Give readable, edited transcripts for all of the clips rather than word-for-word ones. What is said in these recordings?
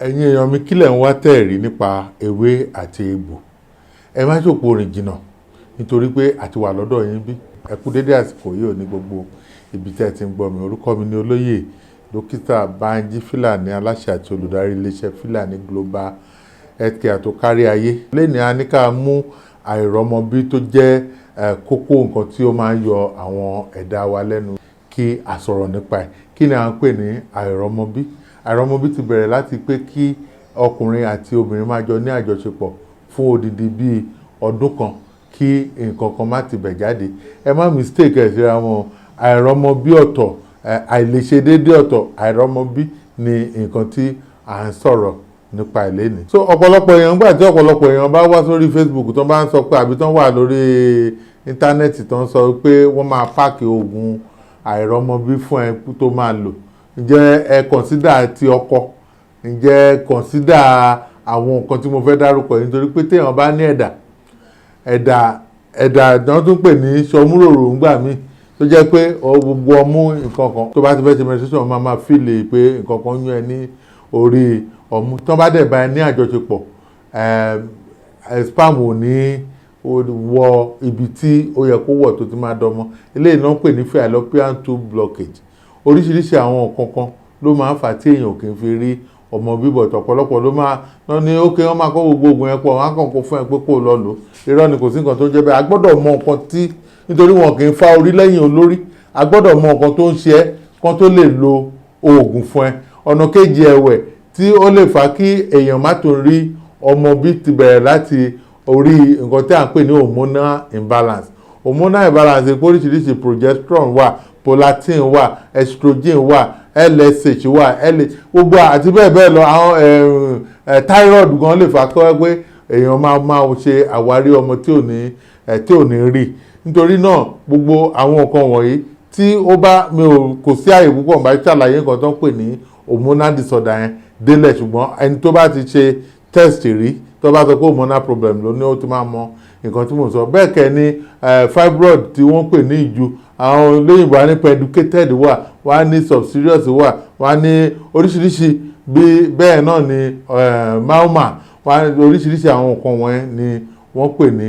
Ẹ̀yin èèyàn mi, kílẹ̀ ń wá tẹ̀rí nípa ewé àti egbò? Ẹ má ṣòpò rìn jìnnà, nítorí pé àti wà lọ́dọ̀ yín bí. Ẹ kú dédé àsìkò yìí ò ní gbogbo ibi tẹ́ ẹ ti ń gbọ́ mi. Orúkọ mi ni Olóyè Dókítà Bánjí Fílàní, aláṣẹ àti olùdarí iléeṣẹ́ Fílàní Global Healthcare tó kárí ayé. Lẹ́ni a ní ká mú àìrọ́mọbí tó jẹ́ kókó nǹkan tí ó máa ń yọ àwọn ẹ̀dá wa lẹ́nu kí a sọ̀rọ̀ nípa ẹ̀. Kí ni à ń pè ní àìrọ́mọbí? Àìrọ́mọbí ti bẹ̀rẹ̀ láti pé kí ọkùnrin àti obìnrin máa jọ ní àjọṣepọ̀ fún odidi bíi ọdún kan, kí nǹkan kan má ti bẹ̀ jáde. Ẹ má mistake ẹ̀ síra wọn. Àìrọ́mọbí ọ̀tọ̀, àìlèṣe déédéé ọ̀tọ̀. Àìrọ́mọbí ni nǹkan tí à ń sọ̀rọ̀ nípa ìlénìí. So ọ̀pọ̀lọpọ̀ èèyàn, gbà tí ọ̀pọ̀lọpọ̀ èèyàn bá wá sórí Facebook tó bá ń sọ pé, àbí tó wà lórí íńtánẹ́ẹ̀tì tó ń sọ pé wọ́n máa pack oògùn àìrọ́mọbí fún ẹ tó máa lò, ǹjẹ́ ẹ consider ti ọkọ? Ǹjẹ́ ẹ consider àwọn nǹkan tí mo fẹ́ dárúkọ yìí? Nítorí pé téèyàn bá ní ẹ̀dà ẹ̀dà ẹ̀dà tó tún pè ní sọmúròrò ńgbà míì, tó jẹ́ pé gbogbo ọmú, nǹkan kan tó bá ti fẹ́ ṣe menstruation, máa feel pé nǹkan kan yún ẹ ní orí ọmú. Tó bá dẹ̀ bá ẹ ní àjọṣepọ̀, sperm ò ní wọ ibi tí ó yẹ kó wọ̀ tó ti máa dọmọ. Eléyìí náà ń pè ní fallopian tube blockage. Oríṣiríṣi àwọn nǹkan kan ló máa ń fà tí èèyàn ò kì í fi rí ọmọ bíbọ̀. Ọ̀pọ̀lọpọ̀ ló máa lọ ní ókè, wọ́n máa kó gbogbo oògùn yẹn pọ̀, wọ́n á kàn kó fún ẹ pé kó lọ lò. Irọ́ ni, kò sí nǹkan tó ń jẹ́ bẹ́ẹ̀. A gbọ́dọ̀ mọ nǹkan tí, nítorí wọn kì í fa orí lẹ́yìn olórí. A gbọ́dọ̀ mọ nǹkan tó ń ṣe ẹ́ kán tó lè lo oògùn fún ẹ. Ọ̀nà kejì ẹ̀wẹ̀ tí ó lè fà kí èèyàn má tó rí ọmọ bí ti bẹ̀rẹ̀ láti orí nǹkan tí à ń pè ní hormonal imbalance. Hormonal imbalance pé oríṣiríṣi. Progesterone wà, prolactin wà, estrogen wà, LSH wà, LH, gbogbo àti bẹ́ẹ̀ bẹ́ẹ̀ lọ. Àwọn thyroid gan lè fà kọ́ pé èèyàn máa ṣe àwárí ọmọ tí ò ní rí. Nítorí náà, gbogbo àwọn nǹkan wọ̀nyí tí ó bá mi ò kò sí àyè púpọ̀ bá ṣàlàyé nǹkan tó ń pè ní hormonal disorder yẹn délẹ̀, ṣùgbọ́n ẹni tó bá ti ṣe test rí, tó bá sọ pé hormonal problem ló ní, ó ti máa mọ nǹkan tí mò ń sọ. Bẹ́ẹ̀ kẹ́ ni fibroid tí wọ́n pè ní ìju, àwọn olóyìnbó á ní pedunculated wà, wọ́n á ní subserous wà, wọ́n á ní oríṣiríṣi bí bẹ́ẹ̀ náà ni myoma wọ́n á ní. Oríṣiríṣi àwọn nǹkan wọ̀nyẹn ni wọ́n pè ní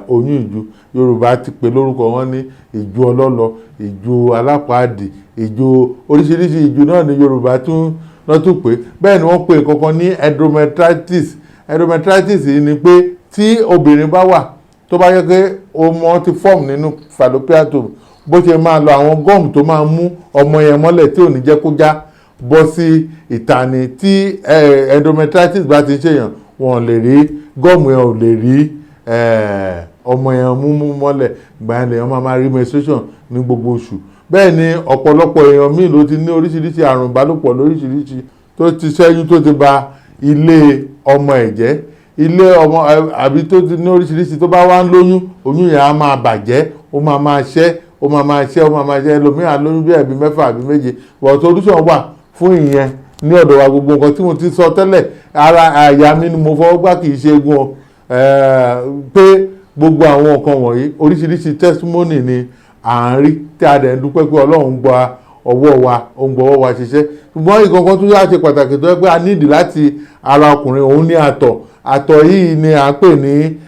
oyún ìju. Yorùbá ti pè lórúkọ, wọn ní ìju ọlọ́lọ, ìju alápàdì, ìju oríṣiríṣi ìju náà ni Yorùbá tún lọ́ tún pè. Bẹ́ẹ̀ ni wọ́n pè kankan ní endometritis. Endometritis yìí ni pé tí obìnrin bá wà tó bá yẹ pé ọmọ ti form nínú fallopian tube, bó ṣe máa lọ, àwọn gum tó máa mú ọmọ yẹn mọ́lẹ̀ tí ò ní jẹ́ kó já bọ́ sí ìta ni. Tí endometritis bá ti ń ṣèyàn, wọn lè rí gum yẹn, ò lè rí ọmọ yẹn mú mọ́lẹ̀. Gbà yẹn lèèyàn máa rí menstruation ní gbogbo oṣù. Bẹ́ẹ̀ ni ọ̀pọ̀lọpọ̀ èèyàn míì ló ti ní oríṣiríṣi àrùn ìbálòpọ̀ lóríṣiríṣi, tó ti ṣẹ́yún, tó ti ba ilé ọmọ ẹ̀ jẹ́, ilé ọmọ, àbí tó ti ní oríṣiríṣi. Tó bá wá ń lóyún, oyún yẹn á máa bàjẹ́, ó máa máa ṣẹ́, ó máa máa ṣẹ́, ó máa máa ṣẹ́. Ẹlòmíràn lóyún bí ẹ̀bí mẹ́fà àbí méje, but solution wà fún ìyẹn ní ọ̀dọ̀ wa. Gbogbo nǹkan tí mo ti sọ tẹ́lẹ̀, ara àyà mi ni mo fọwọ́ gbá, kì í ṣe egun o, pé gbogbo àwọn nǹkan wọ̀nyí, oríṣiríṣi testimony ni à ń rí tí a dẹ̀ ń dúpẹ́ pé Ọlọ́run gba ọwọ́ wa, ó ń gbọ́ ọwọ́ wa ṣiṣẹ́. Ṣùgbọ́n ìkankan tó yá ṣe pàtàkì tó yẹ pé a nídìí láti ara ọkùnrin, òun ní àtọ̀. Àtọ̀ yìí ni à ń pè ní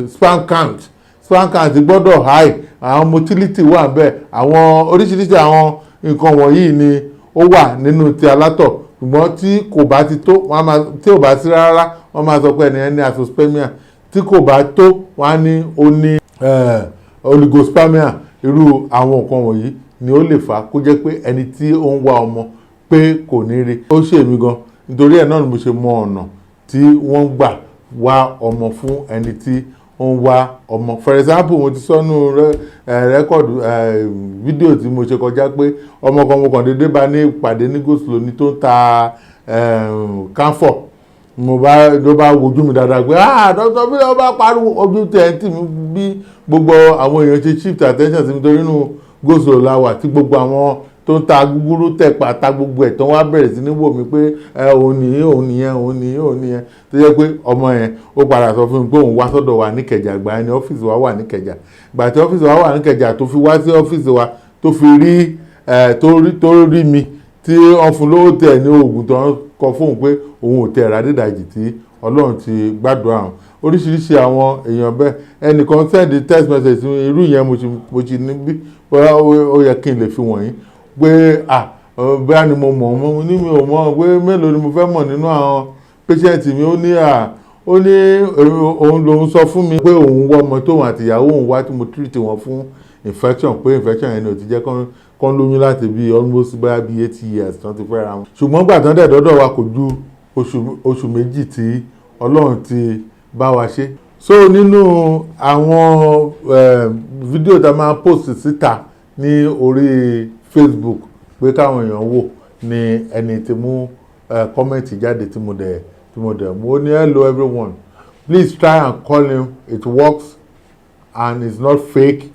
sperm count. Sperm count gbọ́dọ̀ high, àwọn motility wà bẹ́ẹ̀. Àwọn oríṣiríṣi àwọn nǹkan wọ̀nyí ni ó wà nínú ti alátọ̀, ṣùgbọ́n tí kò bá ti tó, wọ́n á máa, tí ò bá sí rárá, wọ́n máa sọ pé ẹnìyẹn ní azoospermia. Tí kò bá tó, wọ́n á ní ó ní oligospermia. Irú àwọn nǹkan wọ̀nyí ni ó lè fà á kó jẹ́ pé ẹni tí ó ń wá ọmọ pé kò ní rí. Ó ṣe mí gan, nítorí ẹ̀ náà ni mo ṣe mọ ọ̀nà tí wọ́n gbà wá ọmọ fún ẹni tí ó ń wá ọmọ. For example, mo ti sọ nínú record fídíò tí mo ṣe kọjá pé ọmọ kan, mo kàn déédéé bá ní ìpàdé ní go-slow ní tó ń ta camphor. Mo bá ló bá wojú mi dáadáa pé, "Ah, doctor," bí wọ́n bá pariwo, ojú tẹ̀ ń tì mí, bí gbogbo àwọn èèyàn ṣe shift attention sí mi, torí inú go-slow la wà tí gbogbo àwọn tó ń ta gúgúrú, tẹ̀pà, ta gbogbo ẹ̀ tó wá bẹ̀rẹ̀ sí ní wò mí pé ẹ òun nìyí, òun nìyẹn, òun nìyí, òun nìyẹn. Tó jẹ́ pé ọmọ yẹn, ó padà sọ fún mi pé òun wá sọ́dọ̀ wa níkẹjà. Ìgbà yẹn ni ọ́fíìsì wa wà níkẹjà. Ìgbà tí ọ́fíìsì wa wà níkẹjà, tó fi wá sí ọ́fíìsì wa, tó fi rí ẹ tó rí mi tí Tí wọ́n fún lówó tẹ̀ ní oògùn tó ń kọ fóun pé òun ò tẹ̀ rà dídàjì tí Ọlọ́run ti gbàdúrà àwọn oríṣiríṣi àwọn èèyàn bẹ́ẹ̀. Ẹnìkan send text message sí irú ìyẹn, mo ti níbí, bóyá ó yẹ kí n lè fi wọ̀nyí pé à bóyá ni mo mọ̀. Mo ní mi ò mọ̀ pé mélòó ni mo fẹ́ mọ̀ nínú àwọn patient mi. Ó ní à ó ní òun lòun sọ fún mi pé òun wọ́ ọmọ tóun àti ìyàwó òun wá tí mo treat wọn fún infection, pé infection yẹn ni ò ti jẹ́ kán lóyún láti bí almost bóyá bí 8 years tán ti fẹ́ ra wọn. Ṣùgbọ́n gbà tán dẹ̀ dọ́dọ̀ wa, kò ju oṣù 2 tí Ọlọ́run ti bá wa ṣe. So nínú àwọn fídíò tá a máa post síta ní orí Facebook pé káwọn èèyàn wò ní ẹni tí mú comment jáde tí mo dẹ̀ mú. Ó ní, "Hello everyone, please try and call him. It works and it's not fake.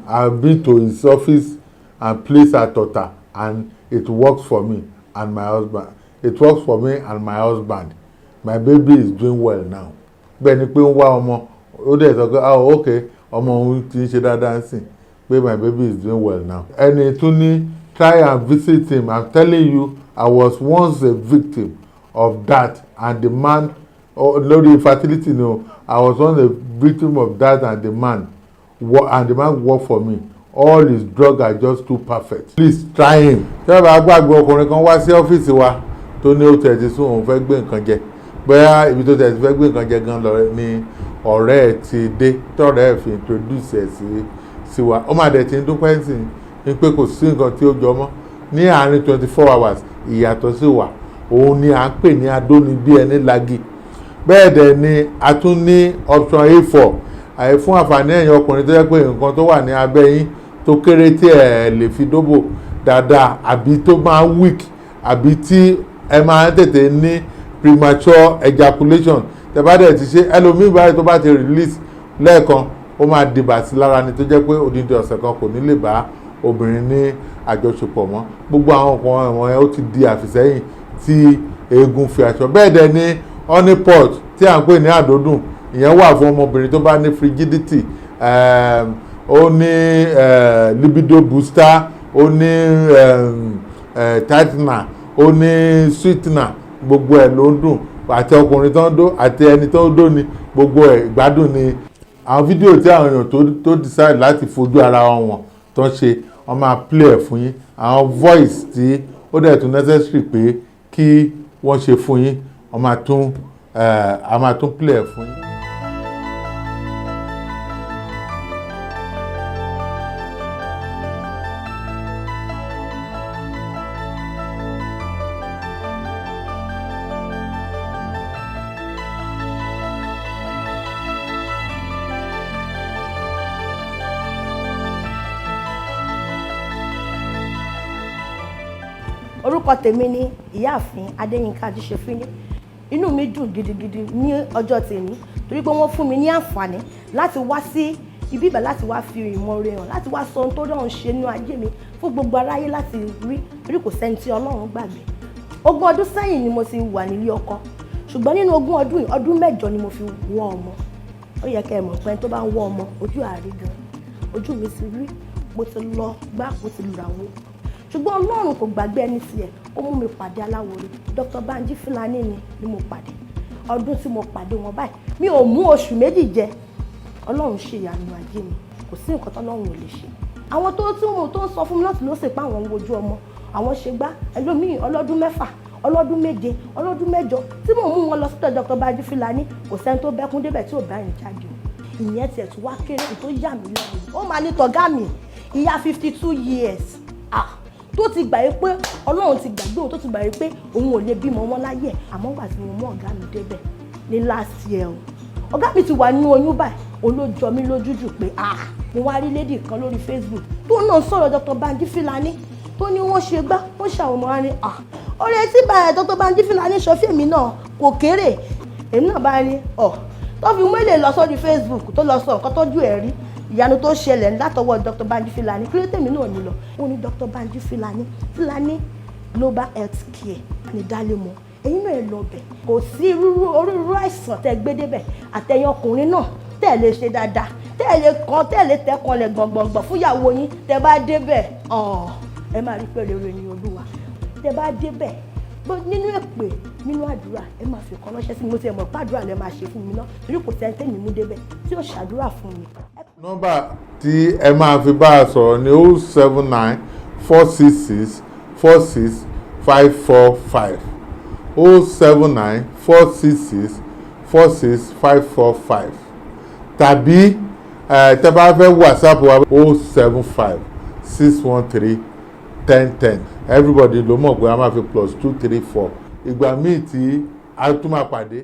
I've been to his office and place at Ota and it works for me and my husband. It works for me and my husband. My baby is doing well now." Bẹ́ẹ̀ ni pé ń wá ọmọ, ó dẹ̀ sọ pé, "Oh okay, ọmọ òun ti ń ṣe dáadáa ń sìn," pé my baby is doing well now. Ẹni tún ní, "Try and visit him. I'm telling you, I was once a victim of that and the man," oh, lórí infertility ni o, "I was once a victim of that and the man work for me. All his drugs are just too perfect. Please try him." Tí wọ́n bá gbàgbé, ọkùnrin kan wá sí ọ́fíìsì wa tó ní ó tẹ̀ ti sún, òun fẹ́ gbé nǹkan jẹ, bóyá ibi tó tẹ̀ ti fẹ́ gbé nǹkan jẹ gan lọ ni ọ̀rẹ́ ẹ̀ ti dé, tọ̀rẹ́ ẹ̀ fi introduce ẹ̀ sí wa. Ó máa dẹ̀ ti ń dúpẹ́ sí i pé kò sí nǹkan tí ó jọ mọ́ ní àárín 24 hours. Ìyàtọ̀ sí wà, òun ni à ń pè ní adóni bí ẹni lagi. Bẹ́ẹ̀ dẹ̀ ni a tún ní option A4 àyè fún àǹfààní ẹ̀yin ọkùnrin tó jẹ́ pé nǹkan tó wà ní abẹ́ yín tó kéré tí ẹ̀ lè fi dóbò dáadáa, àbí tó máa weak, àbí tí ẹ máa ń tètè ní premature ejaculation. Tẹ́ bá dẹ̀ ti ṣe, ẹlòmíì báyìí tó bá ti release lẹ́ẹ̀kan, ó máa dìbà sí lára ni, tó jẹ́ pé odindi ọ̀sẹ̀ kan kò ní lè bá obìnrin ní àjọṣepọ̀ mọ́. Gbogbo àwọn nǹkan ẹ̀wọ̀n yẹn, ó ti di àfìsẹ́yìn tí eegun fi aṣọ. Bẹ́ẹ̀ dẹ̀ ni honeypot tí à ń pè ní àdódùn, ìyẹn wà fún ọmọbìnrin tó bá ní frigidity. Ó ní libido booster, ó ní tightener, ó ní sweetener. Gbogbo ẹ̀ ló ń dùn, àti ọkùnrin tó ń dó àti ẹni tó ń dó ni, gbogbo ẹ̀ ìgbádùn ni. Àwọn fídíò tí àwọn èèyàn tó decide láti fojú ara wọn wọ̀n tó ń ṣe, wọ́n máa play ẹ̀ fún yín. Àwọn voice tí ó dẹ̀ tún necessary pé kí wọ́n ṣe fún yín, wọ́n máa tún a máa tún play ẹ̀ fún yín. Orúkọ tèmi ni Ìyáàfin Adéyínká Ajíṣefínní. Inú mi dùn gidigidi ní ọjọ́ tèmi torí pé wọ́n fún mi ní àǹfààní láti wá sí ibi ìbẹ̀, láti wá fi ìmoore hàn, láti wá sọ ohun tó dọ̀hún ṣe nínú ayé mi fún gbogbo aráyé láti rí, torí kò sẹ́ni tí Ọlọ́run gbàgbé. 20 ọdún sẹ́yìn ni mo ti wà nílé ọkọ, ṣùgbọ́n nínú 20 ọdún yìí, ọdún 8 ni mo fi wọ́ ọmọ. Ó yẹ kẹ́ ẹ mọ̀ pé ẹni tó bá ń wọ́ ọmọ, ojú àárí gan. Ojú mi ti rí, mo ti lọ gbá, mo ti lùràwọ̀, ṣùgbọ́n Ọlọ́run kò gbàgbé ẹni tiẹ̀. Ó mú mi pàdé aláwòrán Dr. Banji Fúlàní ni mo pàdé. Ọdún tí mo pàdé wọn báyìí, mi ò mú oṣù 2 jẹ, Ọlọ́run ṣe ìyanu ayé mi. Kò sí nǹkan tọ́lọ́run ò lè ṣe. Àwọn tó tún mú tó ń sọ fún mi lọ́tùn lósì pé àwọn ń wojú ọmọ, àwọn ṣe gbá, ẹlòmíì ọlọ́dún 6, ọlọ́dún 7, ọlọ́dún 8, tí mò ń mú wọn lọ sọ́dọ̀ Dr. Banji Fúlàní, kò sẹ́ni tó bẹ́kún débẹ̀ tí ò bá rìn jáde o. Ìyẹn tiẹ̀ tún wá kéré tó yà mí lẹ́nu. Ó máa ní tọ̀gá mi, ìyá 52 years, ah, tó ti gbà yí pé Ọlọ́run ti gbàgbé òun, tó ti gbà yí pé òun ò lè bímọ wọn láyé ẹ̀. Àmọ́ gbà tí mo mú ọ̀gá mi débẹ̀ ní last year o, ọ̀gá mi ti wà nínú oyún báyìí. Òun ló jọ mí lójú jù pé, ah, mo wá rí lady kan lórí Facebook tó náà sọ̀rọ̀ Dr. Banji Fúlàní, tó ní wọ́n ṣe gbá, wọ́n ṣàwọn ọmọ wa ní, ah, oore tí bàrẹ̀ Dr. Banji Fúlàní sọ fún èmi náà kò kéré. Èmi náà bá ní ọ̀ tó fi mú èlé lọ sórí Facebook, tó lọ sọ nǹkan tójú ẹ̀ rí, ìyanu tó ṣẹlẹ̀ látọwọ́ Dr. Banji Fúlàní, kí ló tèmi náà ní lọ. Ó ní Dr. Banji Fúlàní, Fúlàní Global Health Care ní Dálẹ́mọ̀. Ẹ̀yin náà ẹ lọ bẹ̀. Kò sí onírúurú àìsàn tẹ́ gbé débẹ̀, àtẹ̀yìn ọkùnrin náà tẹ́ lè ṣe dáadáa, tẹ́ lè kàn, tẹ́ lè tẹ́kànlẹ̀ gbọ̀ngbọ̀ngbọ̀n fúnyàwó yín, tẹ́ bá débẹ̀, ẹ máa rí pé rere ni Olúwa. Tẹ́ bá débẹ̀ nínú èpè, nínú àdúrà, ẹ máa fi kan ránṣẹ́ sí mi. Mo ti ẹ̀ mọ̀ pé àdúrà lẹ máa ṣe fún mi náà, torí kò sẹ́ni tẹ́mi mú débẹ̀ tí ó ṣàdúrà fún mi. Nọ́mbà tí ẹ máa fi bá a sọ̀rọ̀ ní 07946646545, 07946646545, tàbí tẹ́ bá fẹ́ WhatsApp wa, 075 613 1010. Everybody ló mọ̀ pé a máa fi +234. Ìgbà míì tí a tún máa pàdé.